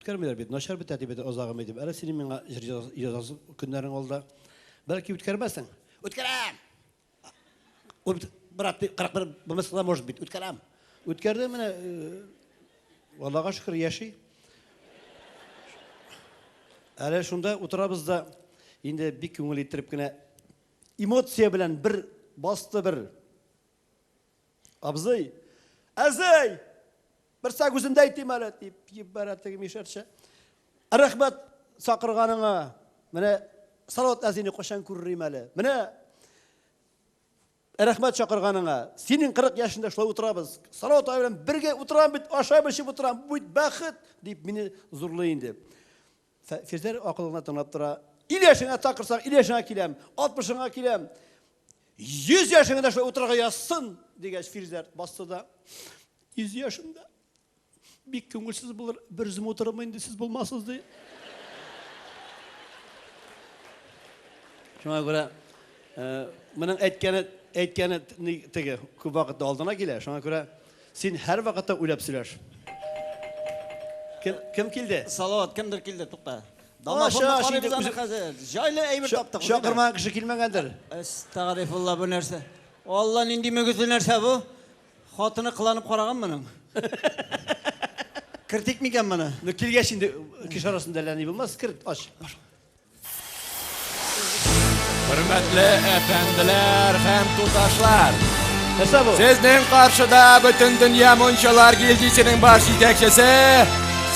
Үткәрмиләр бит, начар бетә дип әйтә азагы дип. Әле синең миңа җыр язасы көннәрең алда. Бәлки үткәрмәссең. Үткәрәм! Ул бит, брат, 41 булмаска да может быть. Үткәрәм. Үткәрде менә, Аллага шөкер, яши. Әле шунда утырабыз да, инде бик күңел иттереп кенә эмоция белән бер басты бер абзый. Әзей! Бер сәк үземдә әйтим әле, дип җибәрә теге мишәрчә. Рәхмәт чакырганыңа. Менә Салават әзине кайчан күрерим әле. Менә рәхмәт чакырганыңа. Синең 40 яшендә шулай утырабыз. Салават абый белән бергә утырам бит, ашап эчеп утырам. Бу бит бәхет, дип мине зурлый инде. Фирзәр акылына тыңлап тора. Ил яшеңә чакырсаң, ил яшеңә киләм, 60-ыңа киләм. 100 яшеңә дә шулай утырырга язсын, дигәч, Фирзәр басты да. 100 яшемдә бик күңелсез булыр, бер үзем утырырмын инде, сез булмассыз, ди. Шуңа күрә моның әйткәне, әйткәне теге күп вакытта алдына килә. Шуңа күрә син һәр вакытта уйлап сөйләш. Кем, кем килде? Салават, кемдер килде, тукта. Домофонны карыйбыз аны хәзер. Җайлы әйбер таптык. Чакырмаган кеше килмәгәндер. Әстәгъфирулла, бу нәрсә? Алла, нинди мөгезле нәрсә бу? Хатыны кыланып караган моның. Кертик микән моны? Ну, килгәч инде кеше арасында әллә ни булмас, керт, ач. Хөрмәтле әфәнделәр һәм туташлар! Нәрсә бу? Сезнең каршыда бөтен дөнья мунчалар гильдиясенең баш җитәкчесе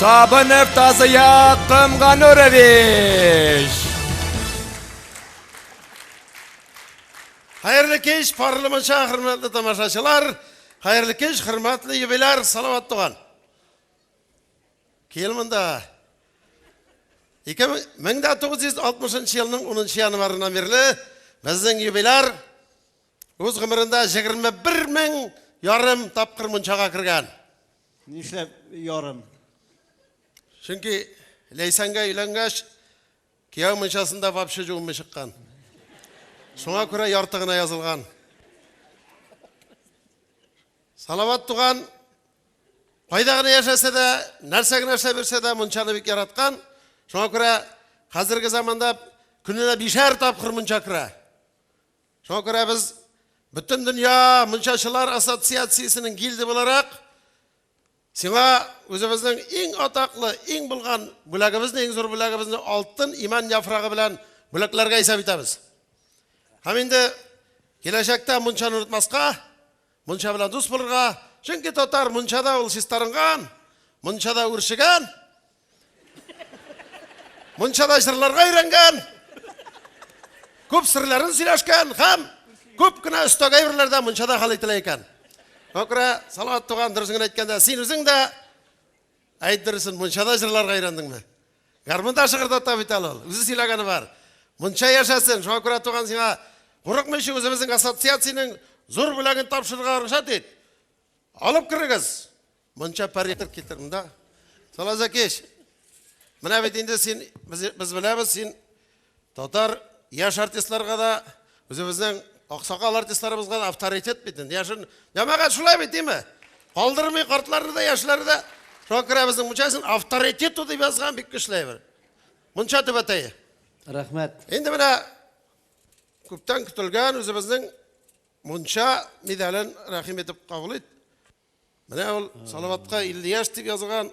Сабынов Тазыя Кымганурович! Хәерле кич, парлы мунча, хөрмәтле тамашачылар! Хәерле кич, хөрмәтле юбиляр Салават туган! Кил монда. 1960 елның 10 январыннан бирле безнең юбиляр үз гомерендә 21 мең ярым тапкыр мунчага кергән. Нишләп ярым? Чөнки Ләйсәнгә өйләнгәч, кияү мунчасында вообще жуынмый чыккан. Шуңа күрә ярты гына язылган. Салават туган Кайда гына яшәсә дә, нәрсә генә эшләп йөрсә дә, мунчаны бик яраткан. Шуңа күрә хәзерге заманда көненә бишәр тапкыр мунча керә. Шуңа күрә без бөтен дөнья мунчачылар ассоциациясенең гильды буларак сиңа үзебезнең иң атаклы, иң булган бүләгебезне, иң зур бүләгебезне алтын иман яфрагы белән бүләкләргә исәп итәбез. Һәм инде киләчәктә мунчаны онытмаска, Мунча белән дус булырга, чөнки татар мунчада ул чистарынган, мунчада үрчегән, мунчада җырларга өйрәнгән, күп серләрен сөйләшкән һәм күп кенә өстәге әйберләр дә мунчада хәл ителә икән. Шуңа күрә, Салават туган, дөресен генә әйткәндә, син үзең дә әйт дөресен, мунчада җырларга өйрәндеңме? Гармунда шыгырдата бит әле ул. Үзе сөйләгәне бар. Мунча яшәсен, шуңа күрә туган сиңа курыкмыйча үзебезнең ассоциациянең зур бүләген тапшырырга рөхсәт ит. Алып керегез. Мунча пәритер китер монда. Сала Зәкиш. Менә бит инде син без, без беләбез, син татар яшь артистларга да үзебезнең аксакал артистларыбызга да авторитет бит инде. Яшен җәмәгать шулай бит, димме? Калдырмый картларны да, яшьләрне дә. Шуңа күрә безнең мунчасын авторитет дип язган бик көчле әйбер. Мунча түбәтәе. Рәхмәт. Инде менә күптән көтелгән үзебезнең мунча медален рәхим итеп кабул ит. Менә ул Салаватка 50 яшь дип язылган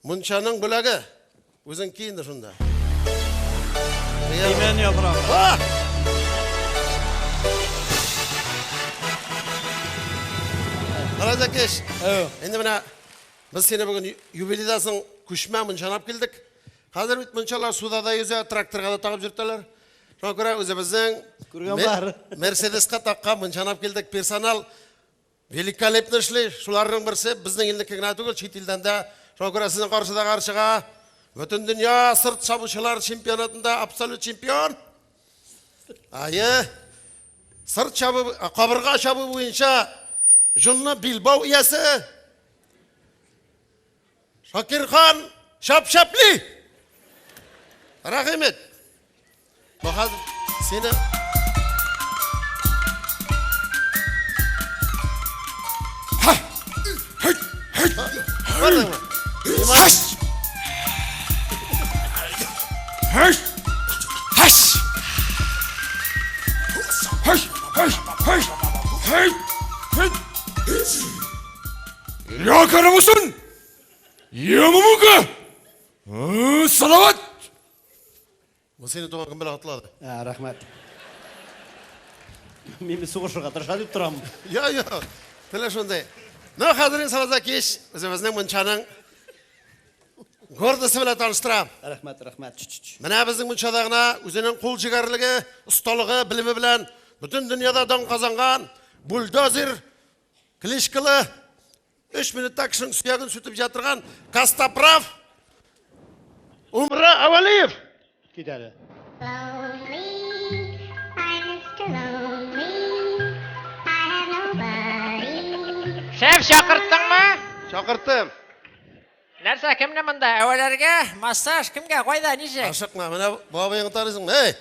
мунчаның бүләге. Үзең ки инде шунда. Имән яфрагы. Каразакеш, инде менә без сине бүген юбилейдан соң күчмә мунчаны алып килдек. Хәзер бит мунчалар суда да йөзә, тракторга да тагып йөртәләр. Шуңа күрә үзебезнең Күргән бар. Мерседеска таккан мунчаны алып килдек. Персонал Великолепно эшли. Шуларның берсе безнең илнеке генә түгел, чит илдән дә. Шуңа күрә сезнең каршыда каршыга бөтен дөнья сырт чабучылар чемпионатында абсолют чемпион. Ае. Сырт чабу, кабырга чабу буенча җонлы билбау иясе Шакирхан Шапшапли. Рәхим ит. Бу хәзер сине Күрдеңме? Һәш! Һәш! Һәш! Һәш! Һәш! Һәш! Һәш! Я карамусын! Я мамука! Салават! Бу сине туган көн белән котлады. Ә, рәхмәт. Мин бит сугышырга тырыша дип торам. Я, я. Теле шундый. Ну, хәзер инде Салават Закич үзебезнең мунчаның гордосы белән таныштырам. Рәхмәт, рәхмәт. Ч-ч-ч. Менә безнең мунчада гына үзенең кул җегәрлеге, осталыгы, белеме белән бөтен дөньяда дан казанган бульдозер кличкалы Өч минутта кешенең сөяген сүтеп җатырган Костоправ Умра Авалиев. Кит әле. Lonely, I'm Mr. Lonely. I have nobody. Шеф, чакырттыңмы? Чакырттым. Нәрсә, кемне монда? Әвәләргә? Массаж? Кемгә? Кайда? Ничек? Ашыкма, менә бу абыеңны таныйсыңмы? Эй,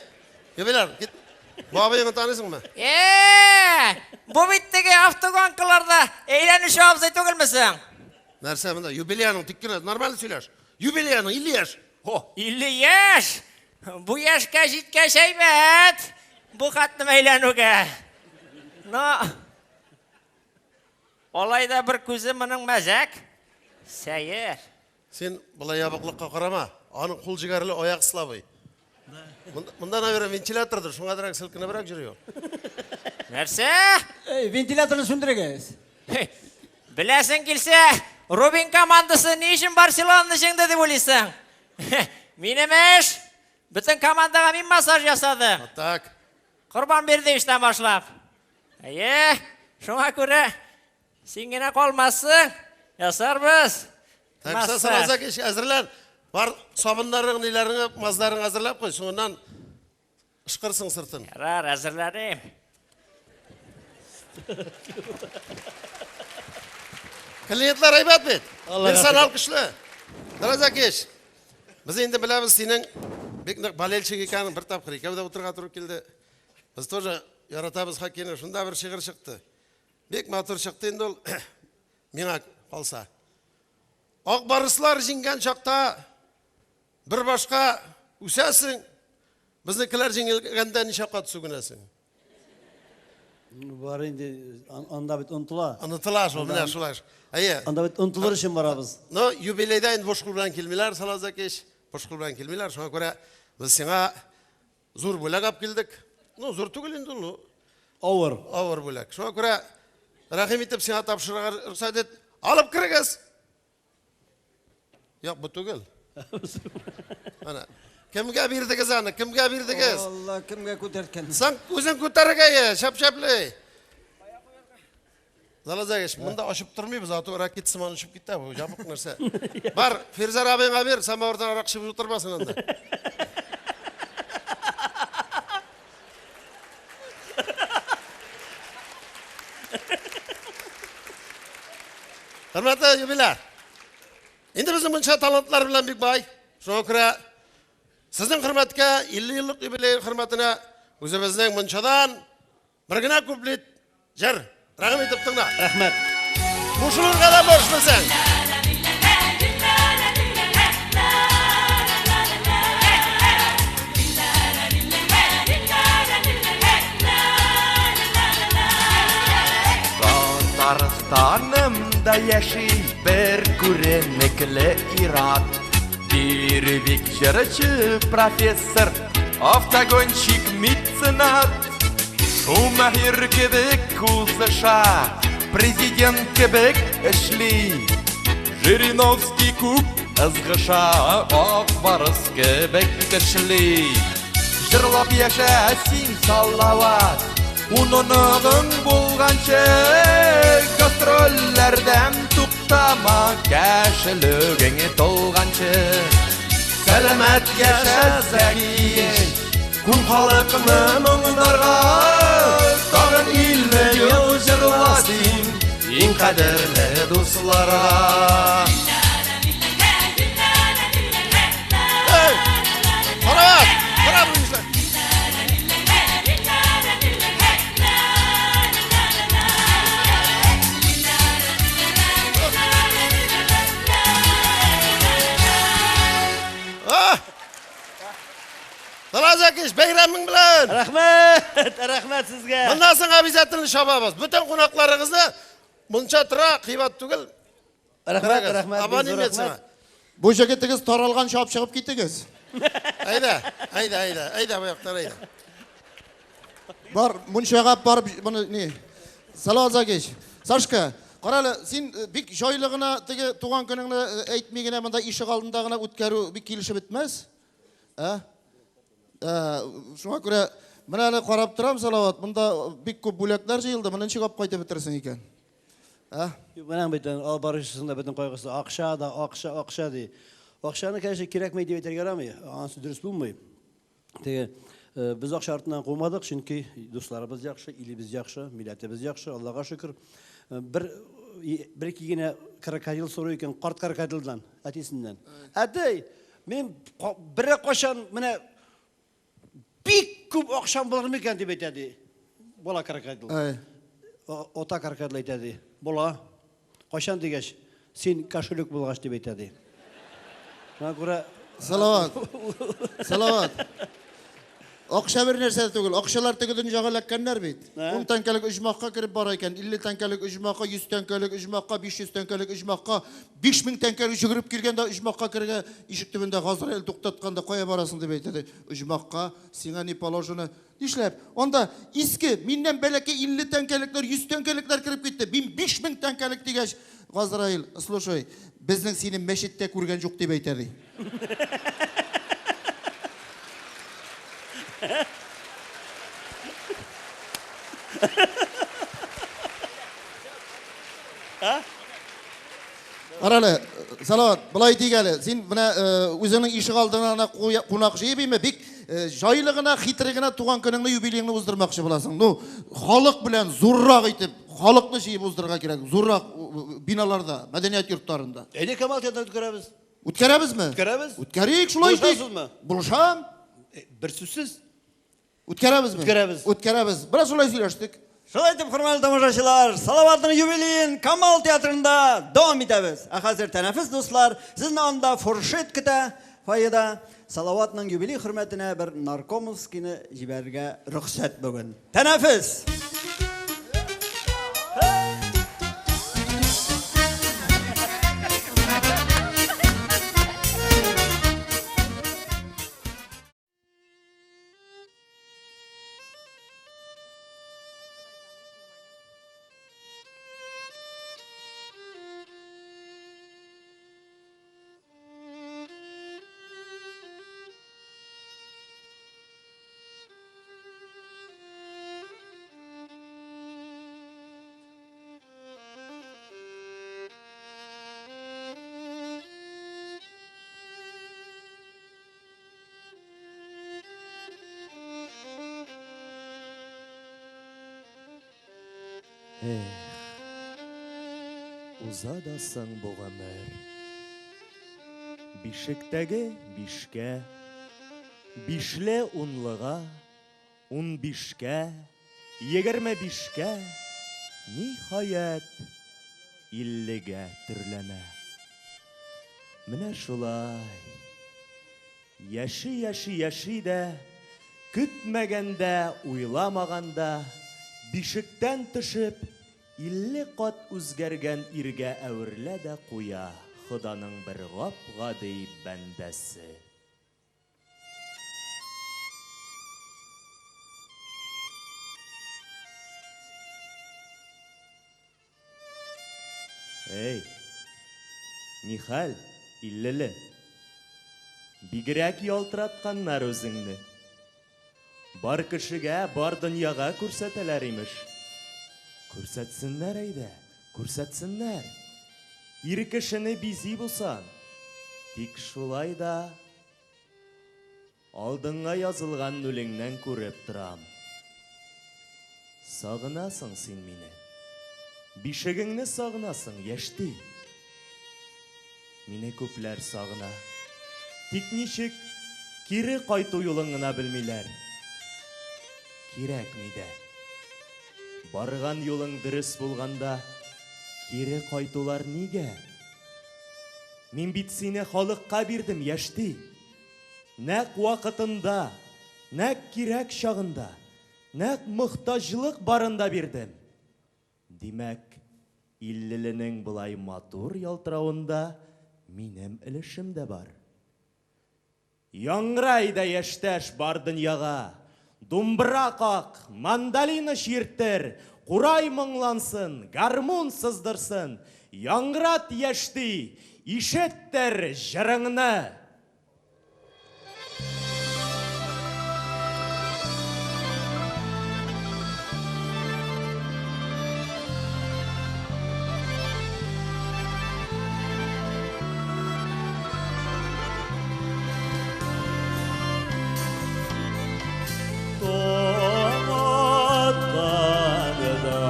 юбиляр, кит. Бу абыеңны таныйсыңмы? Э, бу бит теге автогонкаларда әйләнүче абзый түгелме соң? Нәрсә монда? Юбилеяның тик кенә нормально сөйләш. Юбилеяның 50 яшь. О, 50 яшь! Бу яшькә җиткәч әйбәт. Бу хәтлем әйләнүгә. Но Алай да бер күзе моның мәзәк. Сәер. Син болай ябыклыкка карама. Аның кул җегәрле, аяк слабый. Монда, наверное, вентилятордыр, шуңа селкенебрәк йөри ул. Нәрсә? Эй, вентиляторны сүндерегез. Беләсең килсә, Рубин командасы ни өчен Барселонаны җиңде дип уйлыйсың? Минем эш, бөтен командага мин массаж ясадым. Вот так. Корбан Бердыевичтан башлап. Әйе, шуңа күрә син генә калмассың, ясарбыз. Так что сразу кич әзерлән. Бар сабыннарың, ниләреңе, мазларың әзерләп куй, соңыннан ышкырсың сыртын. Ярар, әзерләним. Клиентлар әйбәт бит. Персонал көчле. Дәрәҗә кич. Без инде беләбез синең бик нык болельщик икәнең, бер тапкыр икәү дә утырырга туры килде. Без тоже яратабыз хоккейны. Шунда бер шигырь чыкты. Бик матур чыкты инде ул. Миңа калса. Ак барыслар җиңгән чакта бер башка үсәсең. Безнекеләр җиңелгәндә ничә кат сүгенәсең? Бар инде, анда бит онтыла. Онытыла шул, менә шулай. Әйе. Анда бит онтылыр өчен барабыз. Но юбилейда инде буш кул белән килмиләр, Салават Закич. Буш кул белән килмиләр. Шуңа күрә без сиңа зур бүләк алып килдек. Ну, зур түгел инде ул. Авыр. Авыр бүләк. Шуңа күрә рәхим итеп сиңа тапшырырга рөхсәт ит. Алып керегез. Юк, бу түгел. Ана. Кемгә бирдегез аны? Кемгә бирдегез? Алла, кемгә күтәрткән? Сән үзең күтәрергә е, шәп-шәпле. Залазагыш, монда ачып тормыйбыз, а то ракет сыман очып китә бу, ябык нәрсә. Бар, Фирзар абыйңа бир, самавырдан арак эчеп утырмасын анда. Хөрмәтле юбиляр, инде безнең мунча талантлар белән бик бай. Шуңа күрә сезнең хөрмәткә 50 еллык юбилей хөрмәтенә үзебезнең мунчадан бер генә куплет җыр рәхим итеп тыңла. Рәхмәт. Кушылырга да бурычлысың. Татарстанымда яши бер күренекле ир-ат. Бирвик җырчы, профессор, автогонщик, меценат. Шумахер кебек узыша, президент кебек эшли. Жириновский күп ызгыша, ак барыс кебек тешли. Җырлап яшә син, Салават, ун оныгың булганчы, гастрольләрдән туктама, кәшелегең тулганчы. Сәламәт яшә, Зәкиеч, күп халыкны моңнарга, тагын 50 ел җырла син, иң кадерле дусларга. Эй! Салават! Кара бу эшләр. А! Салават Закич, бәйрәмең белән! Рәхмәт, рәхмәт сезгә. Моннан соң обязательно чабабыз. Бөтен кунакларыгызны мунча тора, кыйбат түгел. Рәхмәт, рәхмәт. Абонемент сиңа. Бу җегетегез таралганчы алып чыгып китегез. Әйдә, әйдә, әйдә, әйдә бу яктан әйдә. Бар, мунчага барып моны ни. Салават Закич, Сашка, кара әле, син э, бик җайлы гына теге туган көнеңне э, әйтми генә монда ишек алдында гына үткәрү бик килешеп бетмәс. Ә? Ә, шуңа күрә менә әле карап торам, Салават, монда бик күп бүләкләр җыелды, моны ничек алып кайтып бетерсең икән? Ә? Юк, менә бит алып баручысының да бөтен кайгысы акча да, акча, акча ди. Акчаны, конечно, кирәкми дип әйтергә ярамый, анысы дөрес булмый. Теге э, без акча артыннан кумадык, чөнки дусларыбыз яхшы, илебез яхшы, милләтебез яхшы, Аллага шөкер. Э, бер бер ике генә крокодил сорый икән, карт крокодилдан, әтисеннән. Әтей, мин берәр кайчан менә бик күп акчам булыр микән дип әйтә ди. Бала крокодил. Ата крокодил әйтә ди. Була. Кайчан дигәч, син кошелек булгач дип әйтә ди. Шуңа күрә Салават. Салават. Акча бер нәрсә дә түгел. Акчалар теге дөньяга эләккәннәр бит. 10 тәңкәлек оҗмахка кереп бара икән, 50 тәңкәлек оҗмахка, 100 тәңкәлек оҗмахка, 500 тәңкәлек оҗмахка, 5000 тәңкәлек йөгереп килгән дә оҗмахка керергә ишек төбендә Газраил туктаткан да, кая барасың дип әйтә ди. Оҗмахка, сиңа не положено. Нишләп? Анда иске, миннән бәләкәй 50 тәңкәлекләр, 100 тәңкәлекләр кереп китте. Мин 5000 тәңкәлек дигәч, Газраил, слушай, безнең сине мәчеттә күргән юк дип әйтә ди. Кара әле, Салават, болай итик әле. Син менә э, үзеңнең ишек алдына гына кунак җыеп име, бик э, җайлы гына, хитрый гына туган көнеңне, юбилееңны уздырмакчы буласың. Ну, халык белән зуррак итеп, халыкны җыеп уздырырга кирәк. Зуррак биналарда, мәдәният йортларында. Әйдә, Камал театрында үткәрәбез. Үткәрәбезме? Үткәрәбез. Үткәрик, шулай итик. Булышасызмы? Булышам. Э, бер сүзсез. Үткәрәбезме? Үткәрәбез. Үткәрәбез. Бераз шулай сөйләштек. Шулай итеп, хөрмәтле тамашачылар, Салаватның юбилеен Камал театрында дәвам итәбез. Ә хәзер тәнәфес, дуслар, сезне анда фуршет көтә, фойеда. Салаватның юбилей хөрмәтенә бер наркомовскийны җибәрергә рөхсәт бүген. Тәнәфес! Эх, уза да соң бу гомер. Бишектәге бишкә, бишле унлыга, унбишкә, 25 кә, ниһаять, иллегә төрләнә. Менә шулай. Яши-яши яши дә, көтмәгәндә, уйламаганда, бишектән төшеп, 50 кат үзгәргән иргә әверелә дә куя Ходаның бер гап-гади бәндәсе. Эй, нихәл, иллеле? Бигрәк ялтыратканнар үзеңне. Бар кешегә, бар дөньяга күрсәтәләр, имеш. Күрсәтсеннәр әйдә, күрсәтсеннәр. Ир кешене бизи бусан. Тик шулай да Алдыңа язылган нүлеңнән күреп торам. Сагынасың син мине. Бишегеңне сагынасың, яшьти. Мине күпләр сагына. Тик ничек кире кайту юлын гына белмиләр. Кирәкми дә. Барган юлың дөрес булганда, кире кайтулар нигә? Мин бит сине халыкка бирдем, яшьти. Нәкъ вакытында! Нәкъ кирәк чагында, нәкъ мохтаҗлык барында бирдем. Димәк, иллеленең болай матур ялтыравында минем өлешем дә бар. Яңгыра әйдә, яшьтәш, бар дөньяга! Думбра как, мандолина чиртер, курай моңлансын, гармун сыздырсын, яңгырат, яшьти, ишеттер җырыңны! Таң атканда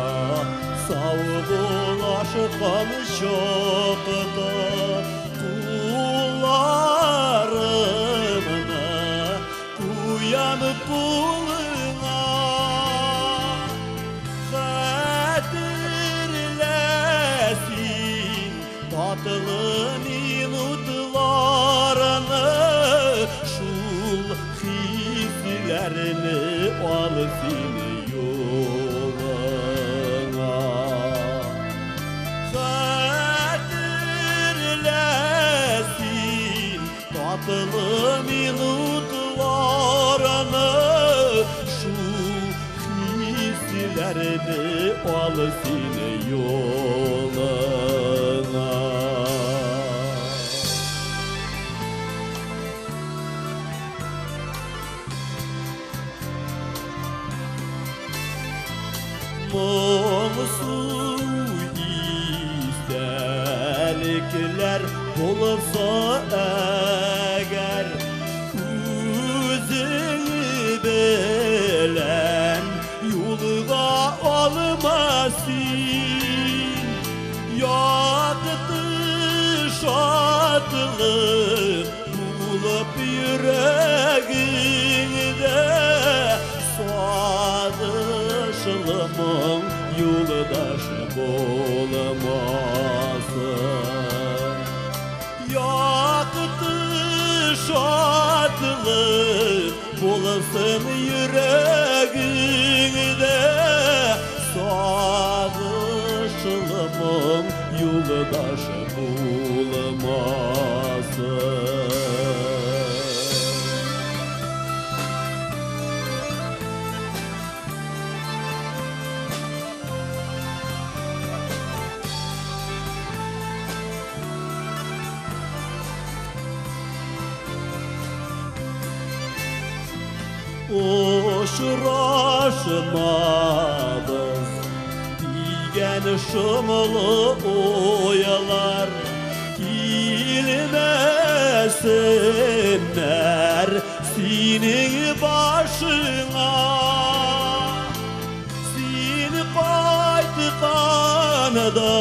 саубуллашкан чакта кулларымны куям кулыңа. Хәтерлә син татлы минутларны, шул хисләрне ал син юлыңа. Хәтерлә син татлы минутларны, шул хисләрне ал син юлыңа. Моңсу истәлекләр булса әгәр, үзең белән юлга алма син. Якты шатлык булып йөрәгеңдә, сагышлы моң юлдаш булмасын. Якты шатлык булсын йөрәгеңдә, сагышлы моң юлдаш булмасын. Очрашмабыз дигән шомлы уйлар килмәсеннәр синең башыңа. Син кайтканда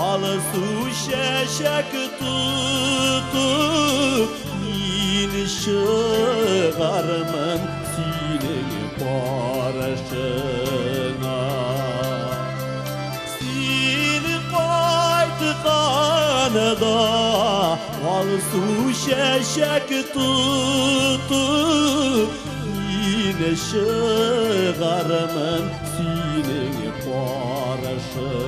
алсу чәчәк тотып, мин чыгармын синең каршыңа. Син кайтканда алсу чәчәк тотып, мин чыгармын синең каршыңа.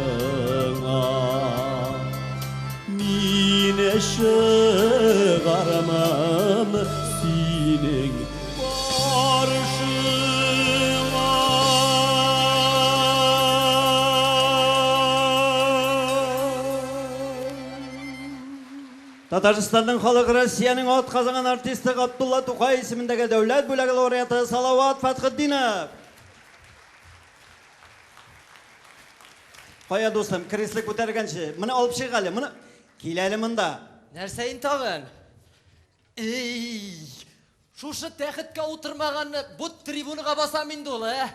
Мин чыгармын синең каршыңа. Татарстанның халык Россиянең атказанган артисты Габдулла Тукай исемендәге дәүләт бүләге лауреаты Салават Фәтхетдинов. Кая, дустым, кресло күтәргәнче, моны алып чык әле, моны кил әле монда. Нәрсә инде тагын? Эй, шушы тәхеткә утырмаганны бу трибунага басам инде ул, ә?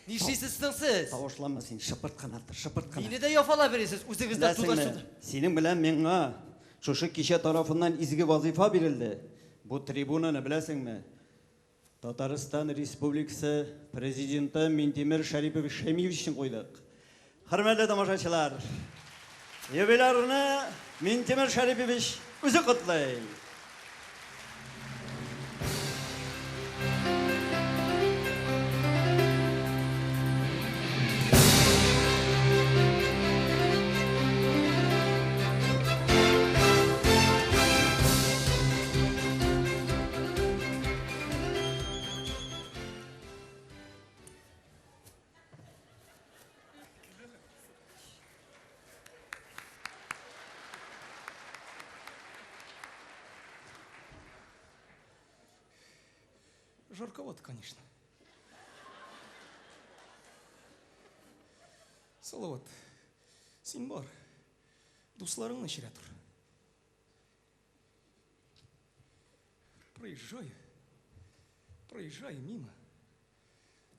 Нишлисез соң сез? Тавышланма син, шыпырт кына тор, шыпырт кына. Мине дә яфалап йөрисез, үзегез дә Беләсеңме, туда-сюда. синең белән миңа шушы кичә тарафыннан изге вазыйфа бирелде. Бу трибунаны беләсеңме? Татарстан Республикасы Президенты Минтимер Шәрипович Шәймиевич өчен куйдык. Хөрмәтле тамашачылар, юбилярны Минтимер Шәрипович үзе котлый. Жарковато, конечно. Салават, син бар. Дусларыңны эчерә тор. Проезжаю, проезжаю мимо,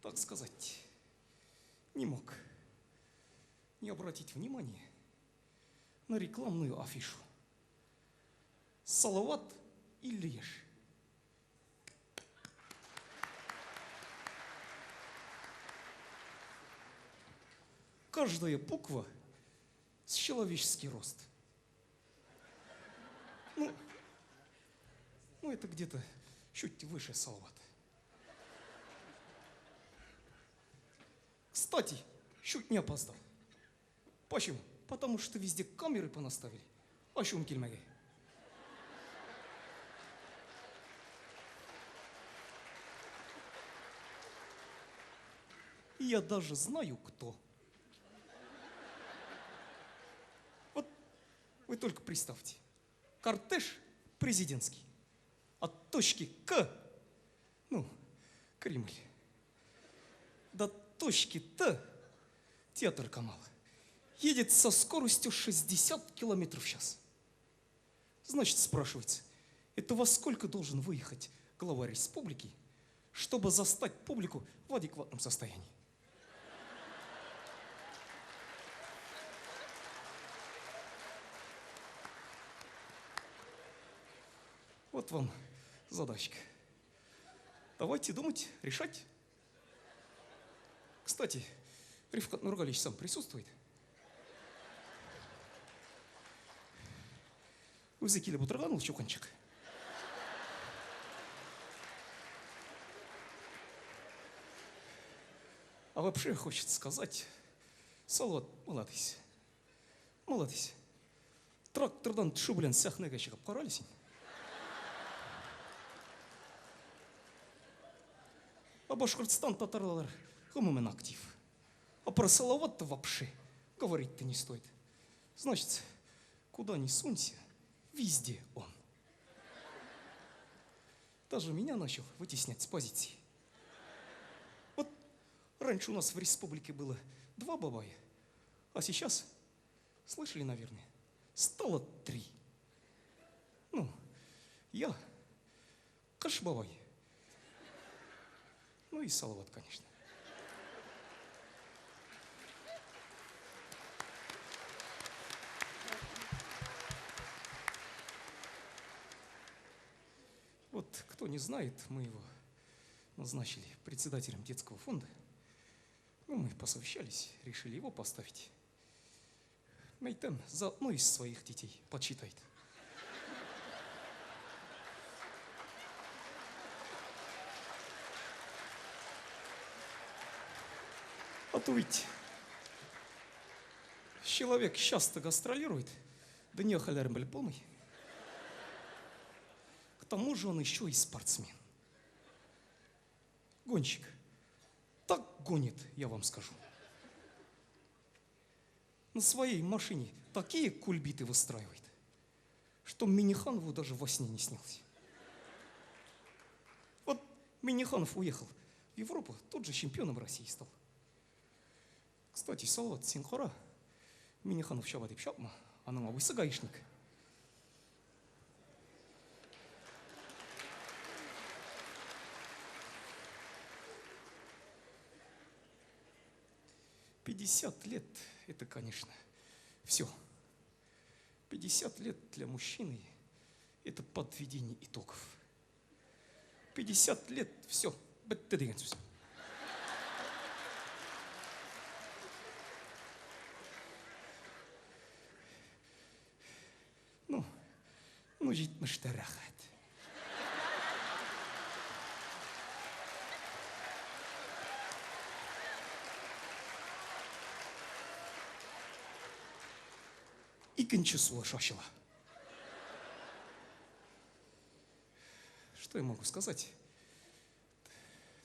так сказать, не мог не обратить внимание на рекламную афишу. Салават или ешь. Каждая буква с человеческий рост. Ну, ну это где-то чуть выше Салавата. Кстати, чуть не опоздал. Почему? Потому что везде камеры понаставили. Ачуым килмәгәе. И я даже знаю, кто. Вот вы только представьте. Кортеж президентский. От точки К, ну, Кремль, до точки Т, театр Камала, едет со скоростью 60 километров в час. Значит, спрашивается, это во сколько должен выехать глава республики, чтобы застать публику в адекватном состоянии? Вот вам задачка. Давайте думать, решать. Кстати, Рифкат Нургалич сам присутствует. Үзе килеп утырган ул чукынчык. А вообще хочется сказать, Салават, молодец. Молодец. Трактордан төшү белән сәхнәгә чыгып кара әле син. А Башкортстан татарлары гомумән актив. А про Салават-то вообще говорить-то не стоит. Значит, куда ни сунься, везде он. Даже меня начал вытеснять с позиции. Вот раньше у нас в республике было два бабая, а сейчас, слышали, наверное, стало три. Ну, я, Кыш бабай, ну и Салават, конечно. Вот кто не знает, мы его назначили председателем детского фонда. Ну, мы посовещались, решили его поставить. Мейтем заодно из своих детей подсчитает. А то ведь человек часто гастролирует, да не хәлләрен белеп булмый. К тому же он еще и спортсмен. Гонщик. Так гонит, я вам скажу. На своей машине такие кульбиты выстраивает, что Миниханову даже во сне не снился. Вот Миниханов уехал в Европу, тот же чемпионом России стал. Кстати, Салават, син кара, Миниханов чаба дип чапма, аның абыйсы гаишник. Пятьдесят лет – это, конечно, все. 50 лет для мужчины – это подведение итогов. 50 лет – все, бетте дигән сүз. Ну, ну җитмештә рәхәт. Икенче сулыш ачыла. Что я могу сказать?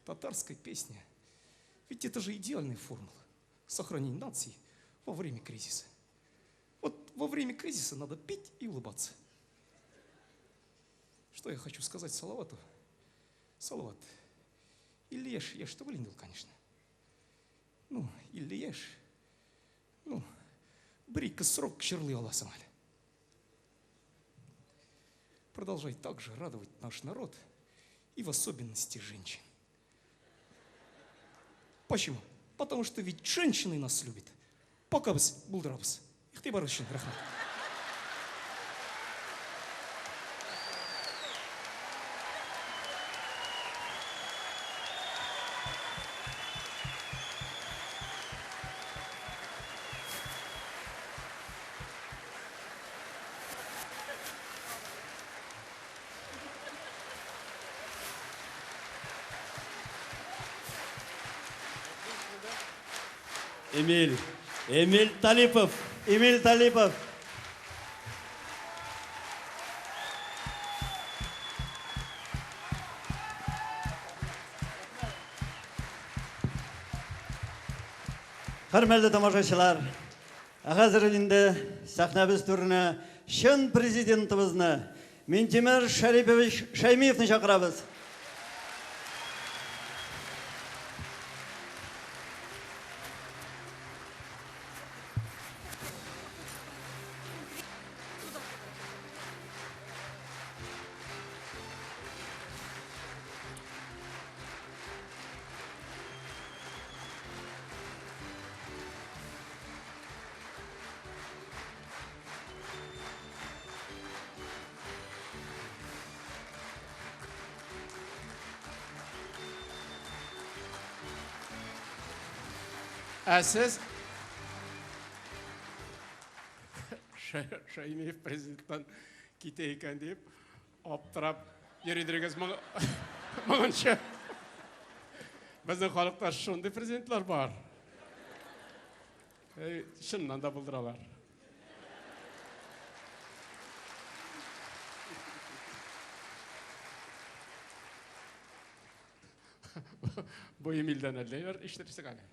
Татарская песня. Ведь это же идеальная формула сохранения нации во время кризиса. Вот во время кризиса надо пить и улыбаться. Что я хочу сказать Салавату? Салават, 50 яшь, яшь түгел инде ул, конечно. Ну, 50 яшь. Ну, бер-ике срок җырлый аласың әле. Продолжай так же радовать наш народ и в особенности женщин. Почему? Потому что ведь женщины нас любят. Пока без булдырабыз. Игътибар өчен рәхмәт. Эмиль. Эмиль Талипов. Эмиль Талипов. Хөрмәтле тамашачылар, ә хәзер инде сәхнәбез түренә чын президентыбызны Минтимер Шәрипович Шәймиевны чакырабыз. Ә сез Шәймиев президенттан китә икән дип аптырап йөридерегез моңынча. Безнең халыкта шундый президентлар бар. Чыннан да булдыралар. Бу Эмильдән әллә ниләр ишетерсең әле.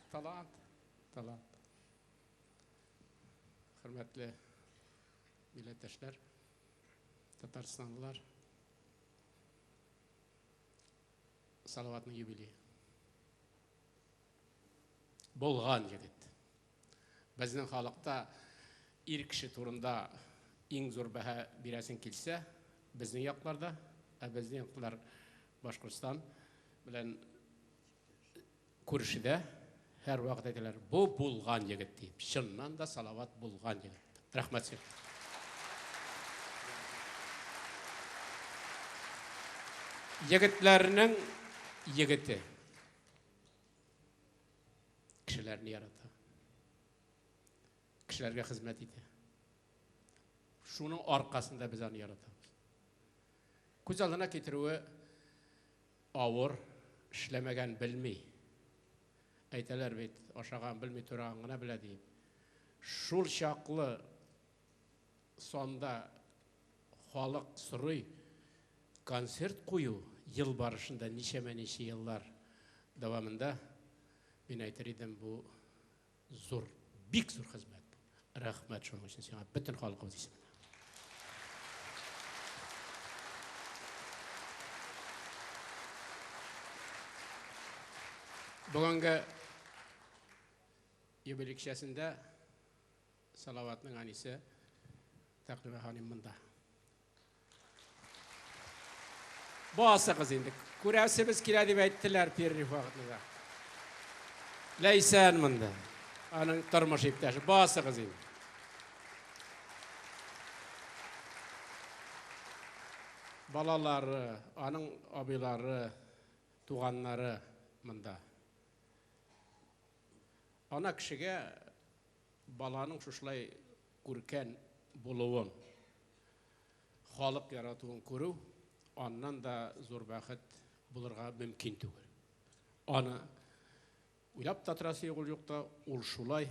Талант, талант. Хөрмәтле милләттәшләр, татарстанлылар, Салаватның юбилее. Булган егет. Безнең халыкта ир кеше турында иң зур бәһа бирәсең килсә, безнең якларда, ә безнең яклар Башкортстан белән күршедә һәрвакыт әйтәләр, бу булган егет дип. Чыннан да Салават булган егет. Рәхмәт сиңа. Егетләрнең егете. Кешеләрне ярата. Кешеләргә хезмәт итә. Шуның аркасында без аны яратабыз. Күз алдына китерүе авыр, эшләмәгән белми. Әйтәләр бит, ашаган белми, тураган гына белә диеп. Шул чаклы санда халык сорый концерт кую ел барышында ничәмә-ничә еллар дәвамында, мин әйтер идем, бу зур, бик зур хезмәт бу. Рәхмәт шуның өчен сиңа бөтен халкыбыз исеменнән. Бүгенге юбилей кичәсендә Салаватның әнисе Тәкъдимә ханым монда. Басыгыз инде. Күрәсебез килә дип әйттеләр перерыв вакытында. Ләйсән монда. Аның тормыш иптәше. Басыгыз инде. Балалары, аның абыйлары, туганнары монда. Ана кешегә баланың шушылай күркән булуын, халык яратуын күрү, аннан да зур бәхет булырга мөмкин түгел. Аны уйлап та торасы юк, ул юкта, ул шулай.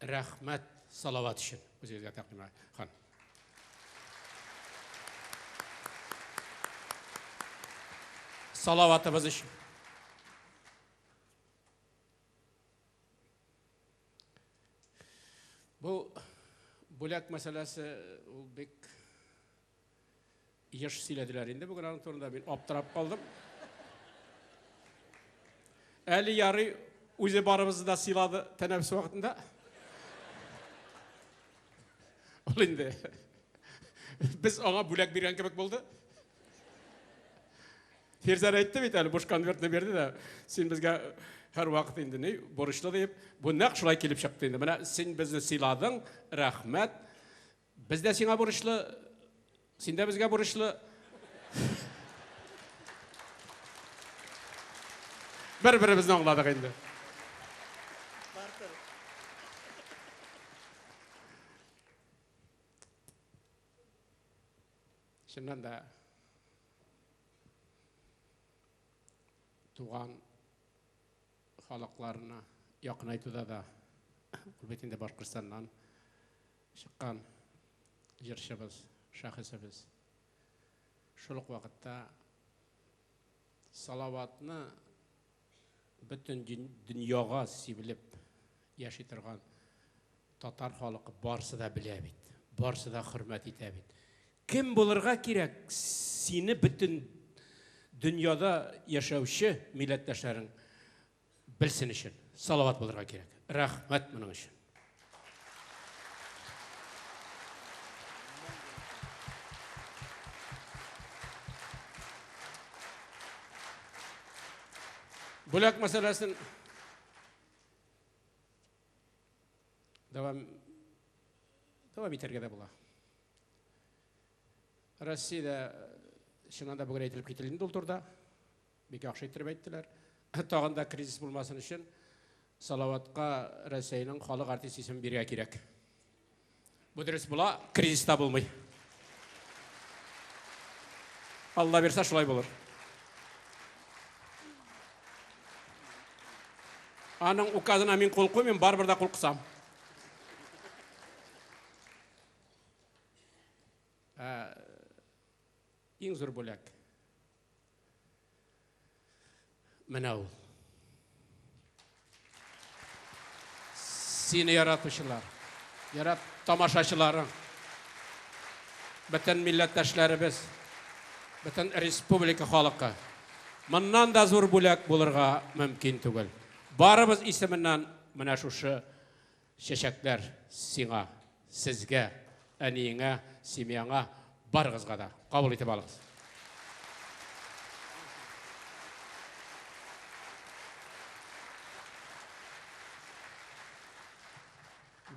Рәхмәт Салават өчен үзегезгә, Тәкъдимә хан. Салаватыбыз өчен. Бу бүләк мәсьәләсе ул бик еш сөйләделәр инде бүген аның турында, мин аптырап калдым. Әле ярый үзе барыбызны да сыйлады тәнәфес вакытында. Ул инде без аңа бүләк биргән кебек булды. Фирзәр әйтте бит әле, буш конвертны бирде дә, син безгә һәрвакыт инде ни, бурычлы диеп. Бу нәкъ шулай килеп чыкты инде. Менә син безне сыйладың, рәхмәт. Без дә сиңа бурычлы, син дә безгә бурычлы. Бер-беребезне аңладык инде. Чыннан да туган халыкларына якынайтуда да ул бит инде Башкортстаннан чыккан җырчыбыз, шәхесебез. Шул ук вакытта Салаватны бөтен дөньяга сибелеп яши торган татар халкы барсы да белә бит, барсы да хөрмәт итә бит. Кем булырга кирәк сине бөтен дөньяда яшәүче милләттәшләрең белсен өчен? Салават булырга кирәк. Рәхмәт моның өчен. Бүләк мәсьәләсен дәвам дәвам итәргә дә була. Россиядә чыннан да бүген әйтелеп кителде инде ул турыда. Бик яхшы иттереп әйттеләр. Тагын да кризис булмасын өчен Салаватка Рәсәйнең халык артист исемен бирергә кирәк. Бу дөрес була, кризис та булмый. Алла бирсә, шулай булыр. Аның указына мин кул куймыйм, барыбер дә кул кысам. Ә, иң зур бүләк. Менә ул. Сине яратучылар, ярат тамашачыларың, бөтен милләттәшләребез, бөтен республика халкы. Моннан да зур бүләк булырга мөмкин түгел. Барыбыз исеменнән менә шушы Чәчәкләр сиңа, сезгә, әниеңә, семьяңа, барыгызга да. Кабул итеп алыгыз.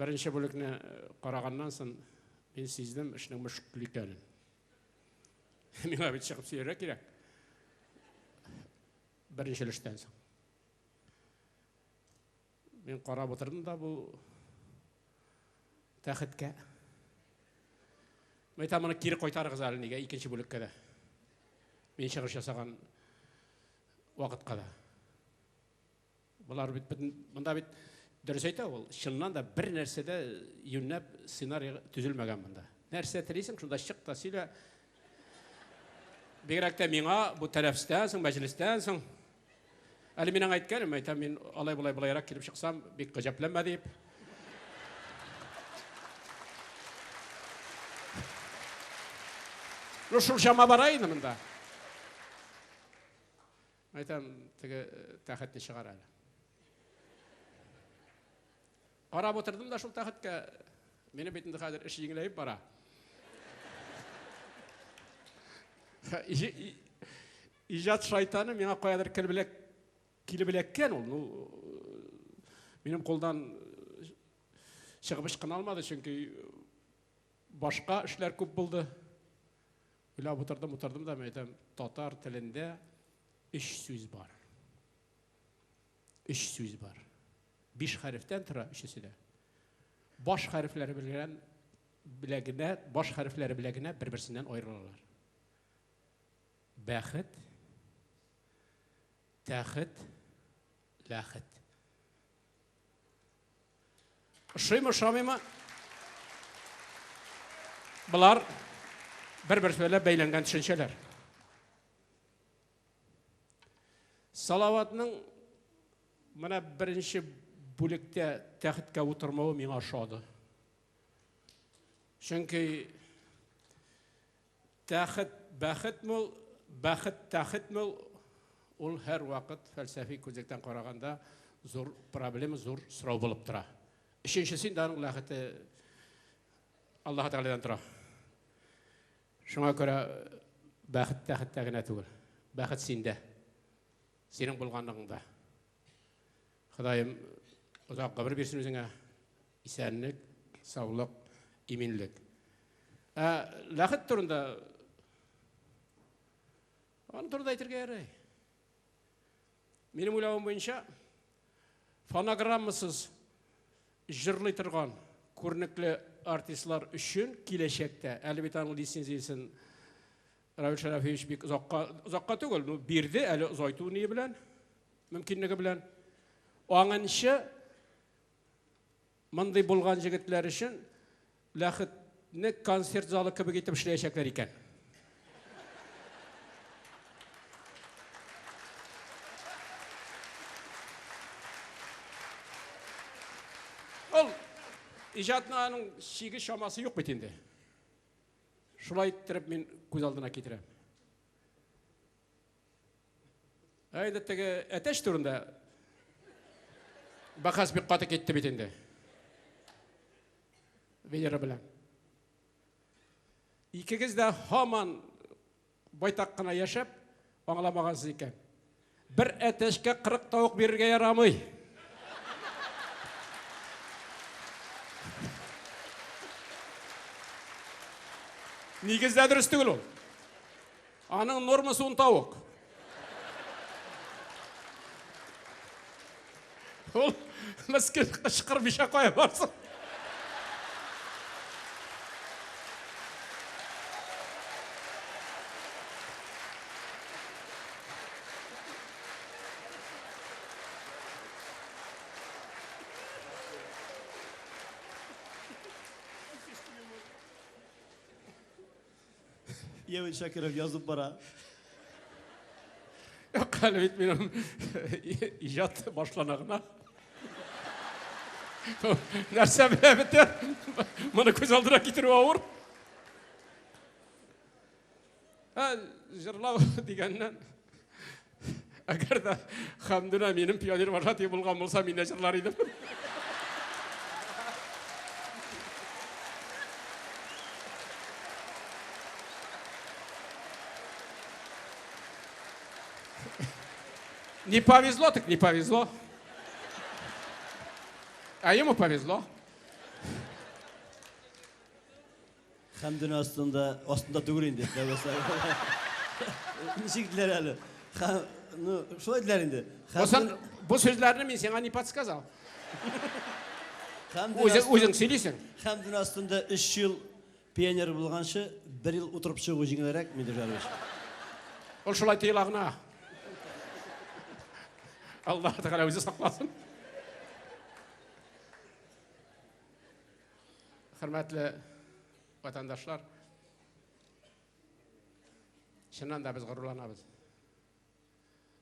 Беренче бүлекне караганнан соң мин сиздем эшнең мөшкел икәнен. Миңа бит чыгып сөйләргә кирәк. Беренче өлештән соң. Мин карап утырдым да бу тәхеткә. Мин әйтәм, моны кире кайтарыгыз әле нигә икенче бүлеккә дә. Мин чыгыш ясаган вакытка да. Болар бит монда бит дөрес әйтә ул, чыннан да бер нәрсә дә юньләп сценарий төзелмәгән монда. Нәрсә телисең, шунда чык та сөйлә. Бигрәк тә миңа бу тәнәфестән соң, мәҗлестән соң Әле мин аңа әйткәнем, әйтәм, мин алай-болай болайрак килеп чыксам, бик гаҗәпләнмә дип. Ну, шул чама бара инде монда. Әйтәм, теге э, тәхетне чыгар әле. Карап утырдым да шул тәхеткә. Минем бит инде хәзер эш җиңеләеп бара. Иҗат шайтаны миңа каядыр килеп килеп эләккән ул. Ну, минем кулдан чыгып ычкына алмады, чөнки башка эшләр күп булды. Уйлап утырдым, утырдым да, мин әйтәм, татар телендә өч сүз бар. Өч сүз бар. Биш хәрефтән тора өчесе дә. Баш хәрефләре белән беләгенә, баш хәрефләре беләгенә бер-берсеннән аерылалар. Бәхет, тәхет, ләхет. Ошыймы, ошамыймы? Болар бер-берсе белән бәйләнгән төшенчәләр. Салаватның менә беренче бүлектә тәхеткә утырмавы миңа ошады. Чөнки Тәхет бәхетме ул, бәхет тәхетме ул, ул һәрвакыт фәлсәфи күзлектән караганда зур проблема, зур сорау булып тора. Өченчесе инде аның ләхете Аллаһ Тәгаләдән тора. Шуңа күрә бәхет тәхеттә генә түгел. Бәхет синдә. Синең булганлыгыңда. Ходаем озак гомер бирсен үзеңә. Исәнлек, саулык, иминлек. Ә ләхет турында аны турында әйтергә ярый. Минем уйлавым буенча, фонограммасыз җырлый торган күренекле артистлар өчен киләчәктә, әле бит аның лицензиясен Равил Шәрәфиевич бик озакка, озакка түгел, ну, бирде, әле озайту ние белән, мөмкинлеге белән. Аңынчы мондый булган җегетләр өчен ләхетне концерт залы кебек итеп эшләячәкләр икән. Ул иҗатның аның чиге чамасы юк бит инде. Шулай иттереп мин күз алдына китерәм. Ә инде теге әтәч турында бәхәс бик каты китте бит инде. Венера белән. Икегез дә һаман байтак кына яшәп, аңламагансыз икән. Бер әтәчкә 40 тавык бирергә ярамый. Нигездә дөрес түгел ул. Аның нормасы ун тавык. Ул мескен кычкырмыйча кая барсын. Евин Шакиров язып бара. Юк, әле бит минем иҗат башлана гына. Нәрсә белә бетә? Моны күз алдына китерү авыр. Ә, җырлау дигәннән, әгәр дә Хәмдүнә минем пионер вожатый булган булса, мин дә җырлар идем. Не повезло, так не повезло. А ему повезло. Хәмдүнә астында, астында түгел инде. Ничек диләр әле? Ну, шулай диләр инде. Бу сүзләрне мин сиңа не подсказал. Үзең, үзең сөйлисең. Хәмдүнә астында 3 ел пионер булганчы, бер ел утырып чыгу җиңелрәк, Мидер Жарович. Ул шулай тоела гына. Аллаһ Тәгалә үзе сакласын. Хөрмәтле ватандашлар, чыннан да без горурланабыз.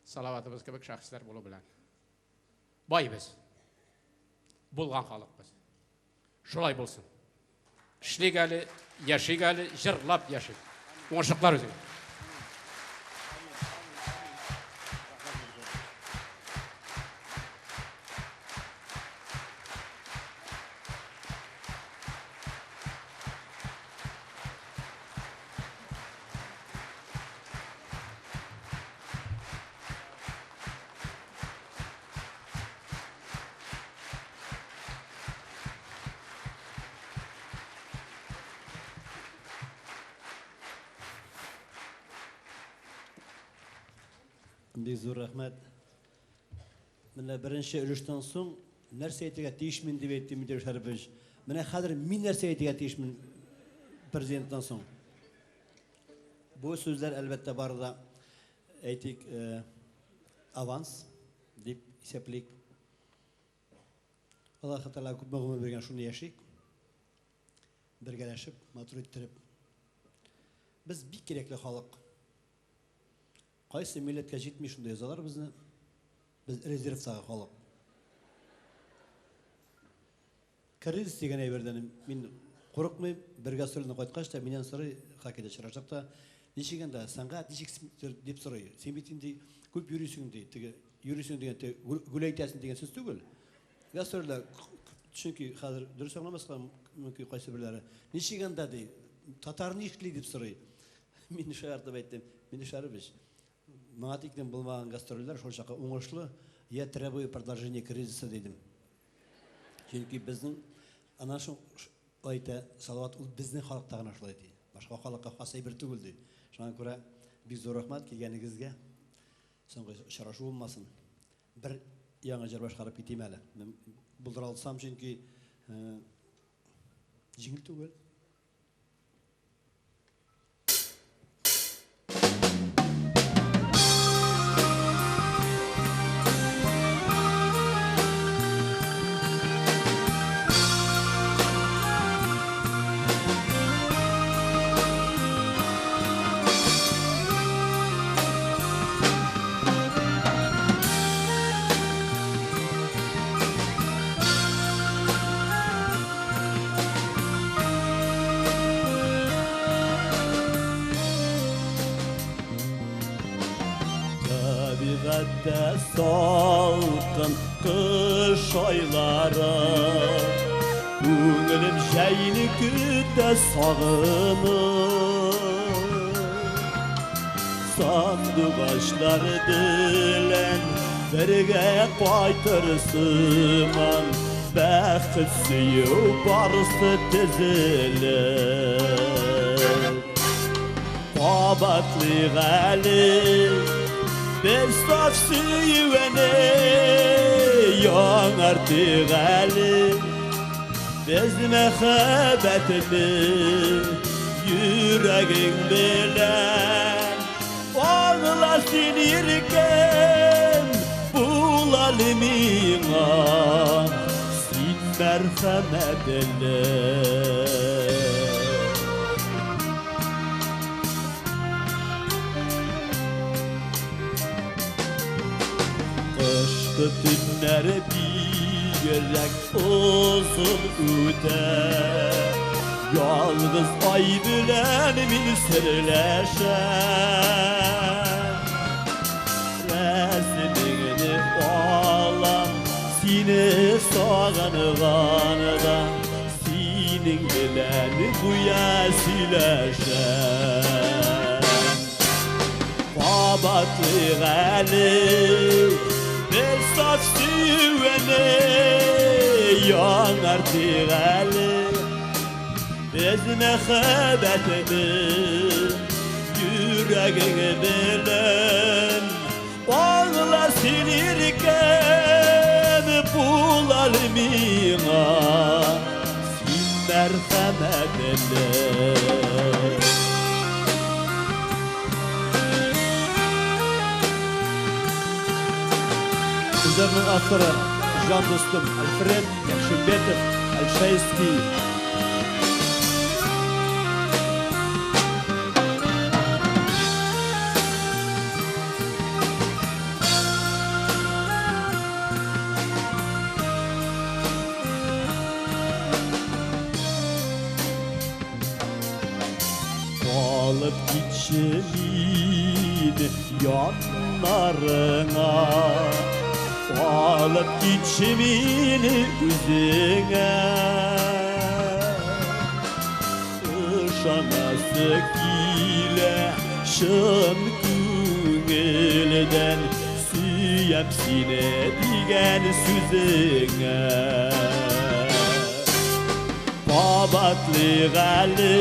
Салаватыбыз кебек шәхесләр булу белән. Бай без. Булган халык без. Шулай булсын. Эшлик әле, яшик әле, җырлап яшик. Уңышлыклар үзеңә. Бик зур рәхмәт. Менә беренче өлештән соң нәрсә әйтергә тиешмен дип әйтте Мидер Шәрипович. Менә хәзер мин нәрсә әйтергә тиешмен президенттан соң? Бу сүзләр әлбәттә бары да әйтик, э, аванс дип исәплик. Аллаһ Тәгалә күпме гомер биргән, шуны яшик. Бергәләшеп, матур иттереп. Без бик кирәкле халык. Кайсы милләткә җитми, шунда язалар безне. Без резервтагы халык. Кризис дигән әйбердән мин курыкмыйм. Бер гастрольдән кайткач та миннән сорый, хоккейда очрашсак та, Ничек анда сәнгать ничек дип сорый. Син бит инде күп йөрисең ди, теге йөрисең дигән теге гүләйтәсең дигән сүз түгел. Гастрольдә, чөнки хәзер дөрес аңламаска мөмкин кайсы берләре. Ничек анда ди, татар нишли дип сорый. Мин шаяртып әйттем, Мине Шәрифович, моңа тиклем булмаган гастрольләр шул чакта уңышлы, я требую продолжения кризиса дидем. Чөнки безнең ана шул әйтә Салават, ул безнең халыкта гына шулай ди. Башка халыкка хас әйбер түгел ди. Шуңа күрә бик зур рәхмәт килгәнегезгә. Соңгы очрашу булмасын. Бер яңа җыр башкарып китим әле. Булдыра алсам, чөнки җиңел түгел. Табигатьтә салкын кыш айлары, Күңелем җәйне көтә сагынып. Сандугачлар белән бергә кайтыр сыман, Бәхет сөю барысы тезелеп. Кабатлыйк әле без саф сөюне, Яңартыйк әле без мәхәббәтне йөрәгең белән. Аңла син, иркәм, бул әле миңа, син мәрхәмәтле. Кышкы төннәр бигрәк озын үтә, Ялгыз ай белән мин серләшәм. Рәсемеңне алам, сине сагынганда, Синең белән гүя сөйләшәм. Кабатлыйк әле бер саф сөюне, Яңартыйк әле без мәхәббәтне йөрәгең белән. Аңла син, иркәм, бул әле миңа, син мәрхәмәтле. Җырның авторы җан дустым Альфред Якшимбетов Альшейский. Алып китче мине яннарыңа, Алып китче мине үзеңә. Ышанасы килә чын күңелдән, Сөям сине дигән сүзеңә. Кабатлыйк әле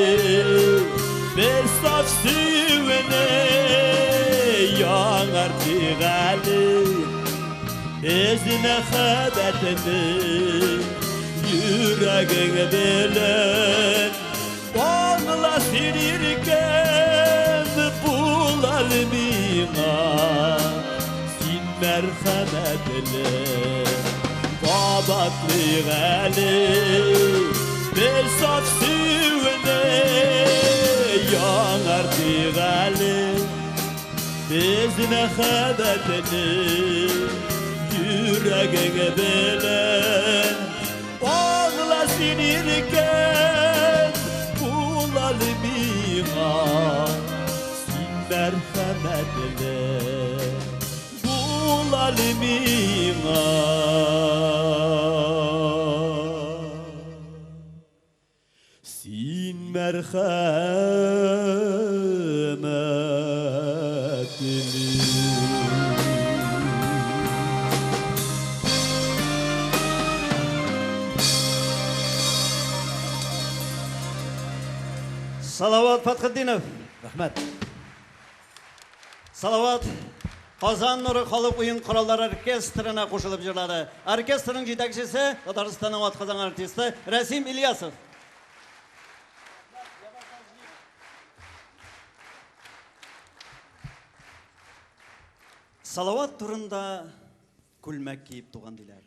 бер саф сөюне, Яңартыйк әле без мәхәббәтне йөрәгең белән. Аңла син, иркәм, бул әле миңа, син мәрхәмәтле. Кабатлыйк әле бер саф сөюне, Яңартыйк әле без мәхәббәтне йөрәгең белән. Аңла син, иркәм, бул әле миңа, мәрхәмәтле бул әле миңа. Син мәрхәмәтле. Салават Фатхетдинов. Рәхмәт. Салават Казан нуры халык уен кораллары оркестрына кушылып җырлады. Оркестрның җитәкчесе Татарстанның атказанган артисты Рәсим Ильясов. Салават турында күлмәк киеп туган диләр.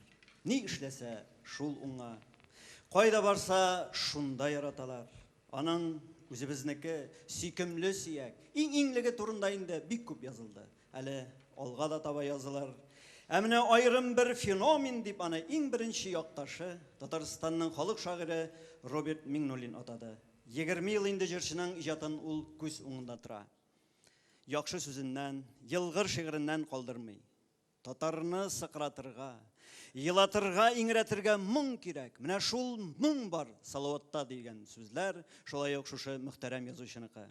Ни эшләсә, шул уңа. Кайда барса, шунда яраталар. Аның үзебезнеке, сөйкемле сөяк, иң-иңлеге турында инде бик күп язылды. Әле алга да таба язылыр. Ә менә аерым бер феномен дип аны иң беренче якташы, Татарстанның халык шагыйре Роберт Миңнуллин атады. 20 ел инде җырчының иҗатын ул күз уңында тора. Яхшы сүзеннән, елгыр шигыреннән калдырмый. Татарны сыкратырга, елатырга, иңрәтергә моң кирәк. Менә шул моң бар Салаватта дигән сүзләр, шулай ук шушы мөхтәрәм язучыныкы.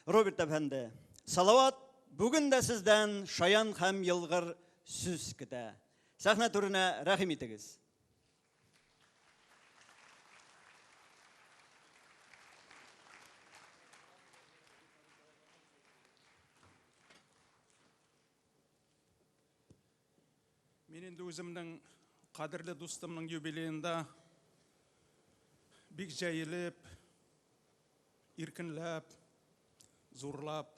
Роберт әфәнде, Салават бүген дә сездән шаян һәм елгыр сүз көтә. Сәхнә түренә рәхим итегез. Мин инде үземнең кадерле дустымның юбилеенда бик җәелеп, иркенләп, зурлап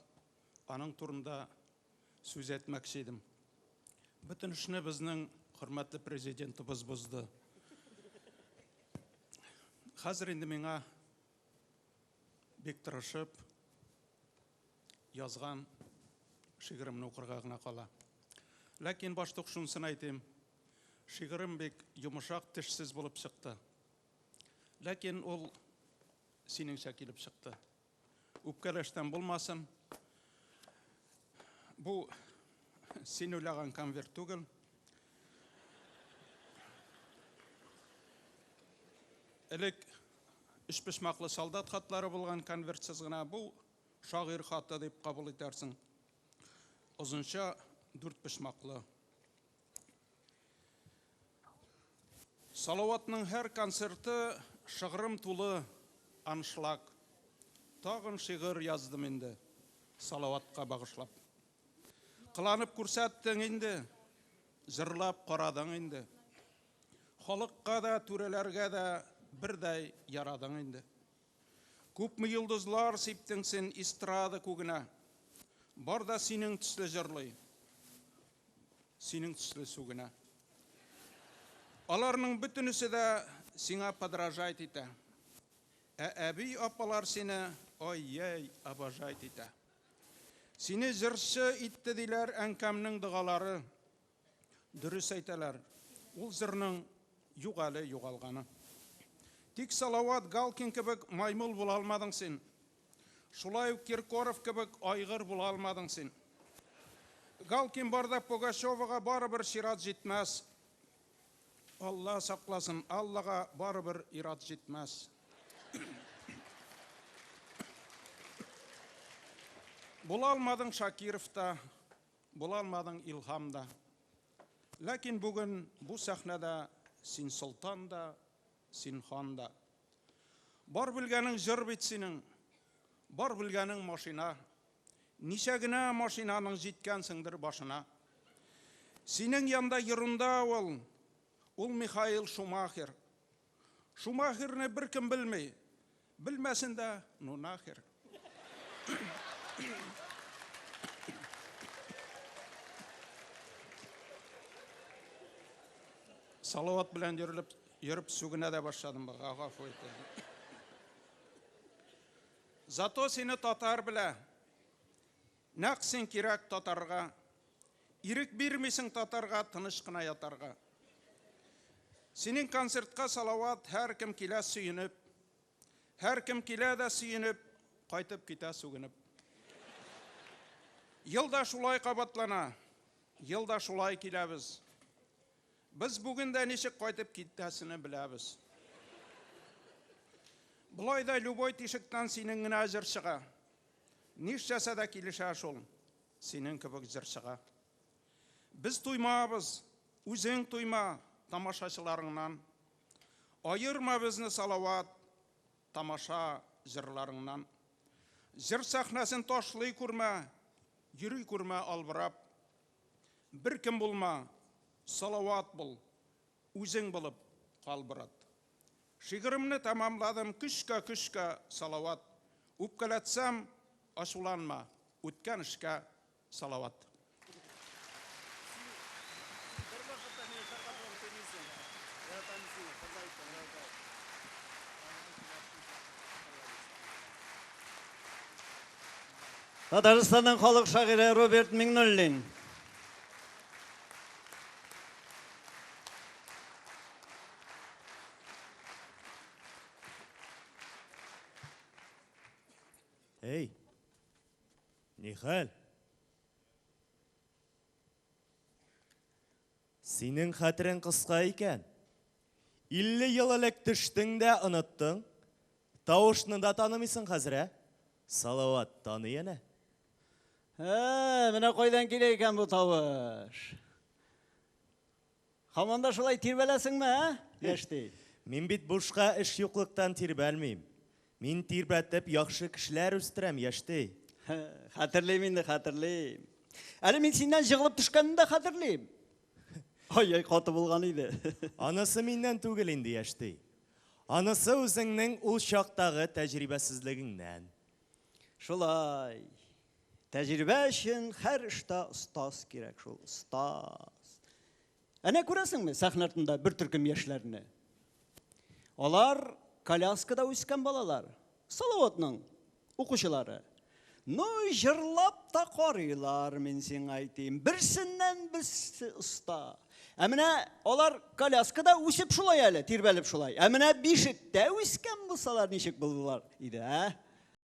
аның турында сүз әйтмәкче идем. Бөтен эшне безнең хөрмәтле президентыбыз бозды. Хәзер инде миңа бик тырышып язган шигыремне укырга гына кала. Ләкин башта ук шунысын әйтим, шигырем бик йомышак, тешсез булып чыкты. Ләкин ул синеңчә килеп чыкты. Үпкәләштән булмасын. Бу син уйлаган конверт түгел. Элек өчпочмаклы солдат хатлары булган конвертсыз гына бу шагыйрь хаты дип кабул итәрсең. Озынча дүртпочмаклы. Салаватның һәр концерты шыгрым тулы аншлаг. Тагын шигырь яздым инде, Салаватка багышлап. Кыланып күрсәттең инде, җырлап карадың инде. Халыкка да, түрәләргә дә бердәй ярадың инде. Күпме йолдызлар сиптең син эстрада күгенә. Бар да синең төсле җырлый, синең төсле сүгенә. Аларның бөтенесе дә сиңа подражать итә. Ә әби апалар сине ай-яй обожать итә. Сине җырчы итте диләр әнкәмнең догалары. Дөрес әйтәләр, ул җырның юк әле югалганы. Тик Салават Галкин кебек маймыл була алмадың син. Шулай ук Киркоров кебек айгыр була алмадың син. Галкин барда Пугачевага барыбер чират җитмәс. Алла сакласын, Аллага барыбер ират җитмәс. Була алмадың Шакиров та, Була алмадың Илһам да. Ләкин бүген бу сәхнәдә син солтан да, син хан да. Бар белгәнең җыр бит синең, бар белгәнең машина. Ничә генә машинаның җиткәнсеңдер башына. Синең янда ерунда ул, ул Михаил Шумахер. Шумахерны беркем белми. Белмәсен дә, ну нахер. Салават белән йөрелеп, йөреп сүгенә дә башладым, гафу ит. Зато сине татар белә. Нәкъ син кирәк татарга. Ирек бирмисең татарга тыныч кына ятарга. Синең концертка, Салават, һәркем килә сөенеп. Һәркем килә дә сөенеп, кайтып китә сүгенеп. Ел да шулай кабатлана, ел да шулай киләбез. Без бүген дә ничек кайтып китәсене беләбез. Болай да любой тишектән синең генә җыр чыга. Нишләсә дә килешә шул синең кебек җырчыга. Без туймабыз, үзең туйма тамашачыларыңнан. Аерма безне, Салават, тамаша җырларыңнан. Җыр сәхнәсен ташлый күрмә, йөри күрмә албырап. Беркем булма, Салават бул, үзең булып кал, брат. Шигыремне тәмамладым көчкә-көчкә, Салават. Үпкәләтсәм, ачуланма, үткән эшкә салават. Татарстанның халык шагыйре Роберт Миңнуллин. Эй, нихәл? Синең хәтерең кыска икән. 50 ел элек төштең дә оныттың. Тавышны да танымыйсың хәзер, ә? Салават таный әнә. Ә, менә кайдан килә икән бу тавыш. Һаман да шулай тирбәләсеңме, ә, яшьти? Мин бит бушка эш юклыктан тирбәлмим. Мин тирбәтеп яхшы кешеләр үстерәм, яшьти. Хәтерлим инде, хәтерлим. Әле мин синнән җыгылып төшкәнне дә хәтерлим. Ай-яй, каты булган иде. Анысы миннән түгел инде, яшьти. Анысы үзеңнең ул чактагы тәҗрибәсезлегеңнән. Шулай. Тәҗрибә өчен һәр эштә остаз кирәк шул, остаз. Әнә күрәсеңме, сәхнә артында бер төркем яшьләрне. Алар коляскада үскән балалар. Салаватның укучылары. Ну, җырлап та карыйлар, мин сиңа әйтим. Берсеннән берсе оста. Ә менә алар коляскада үсеп шулай әле, тирбәлеп шулай. Ә менә бишектә үскән булсалар ничек булдылар иде, ә?